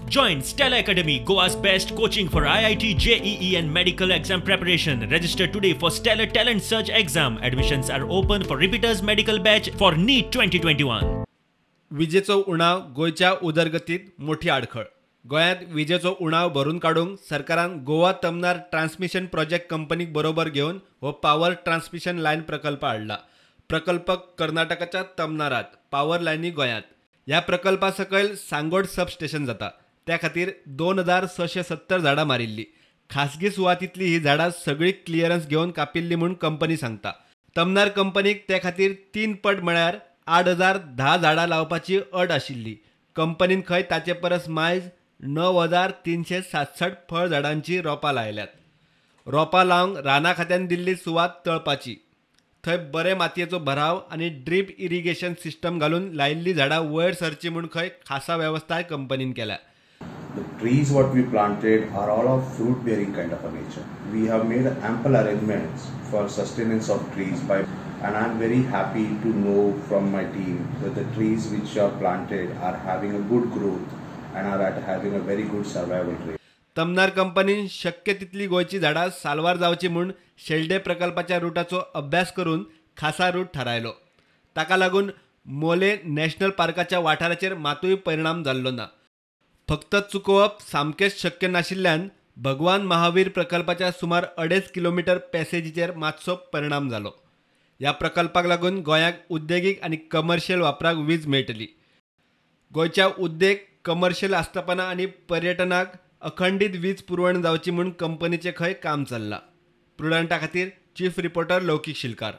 Join Stellar Academy, Goa's best coaching for IIT, JEE and medical exam preparation. Register today for Stellar Talent Search exam. Admissions are open for repeaters medical batch for NEET 2021. विजेचो उणाव गोंयच्या उदरगतीत मोठी आडखळ. गोंयांत विजेचो उणाव भरून काडूंक सरकारान गोवा तमनार ट्रान्समिशन प्रोजेक्ट कंपनीक बरोबर घेवन हो पावर ट्रान्समिशन लायन प्रकल्प हाडला. प्रकल्प कर्नाटकाच्या तमनारात, पावर लायनी गोंयांत. ह्या प्रकल्पा सकयल सांगोड सब स्टेशन जाता. त्या खातीर 2670 झाडां मारिल्ली. खासगी सुवातींतली ही झाडां सगळी क्लियरन्स घेवन कापिल्ली म्हूण कंपनी सांगता. तमनार कंपनीक ते खातीर 3 पट म्हळ्यार 8010 झाडां लावपाची अट आशिल्ली. कंपनीन खंय ताचे परस मायज 9367 फळ झाडांची रोपां लायल्यात. रोपां लावंक राना खात्यान दिल्ली सुवात तळपाची. थंय बरे मातयेचो भराव आनी ड्रीप इरिगेशन सिस्टम घालून लायिल्ली झाडां वयर सरची म्हूण खंय खासा वेवस्थाय कंपनीन केल्या. The trees what we planted are all of fruit bearing kind of a nature. We have made ample arrangements for sustenance of trees by, and I am very happy to know from my team that the trees which are planted are having a good growth and are at having a very good survival rate. Tamnar कंपनीन शक्य तितली गोंयची झाडां साल्वार जावची म्हूण शेल्डे प्रकल्पाच्या रुटाचो अभ्यास करून खासा रूट थारायलो. ताका लागून मोले नॅशनल पार्काच्या वाठाराचेर मातूय परिणाम जाल्लो ना. फक्त चुकोवप सामकेंच शक्य नाशिल्ल्यान भगवान महावीर प्रकल्पाच्या सुमार 2.5 किलोमीटर पॅसेजीचेर मातसो परिणाम जालो. ह्या प्रकल्पाक लागून गोंयाक उद्देगीक आनी कमर्शियल वापराक वीज मेळटली. गोंयच्या उद्देग, कमर्शियल आस्थापनां आनी पर्यटनाक अखंडीत वीज पुरवण जावची म्हूण कंपनीचें खंय काम चल्लां. प्रुडंटा खातीर चीफ रिपोर्टर लौकीक शिलकार.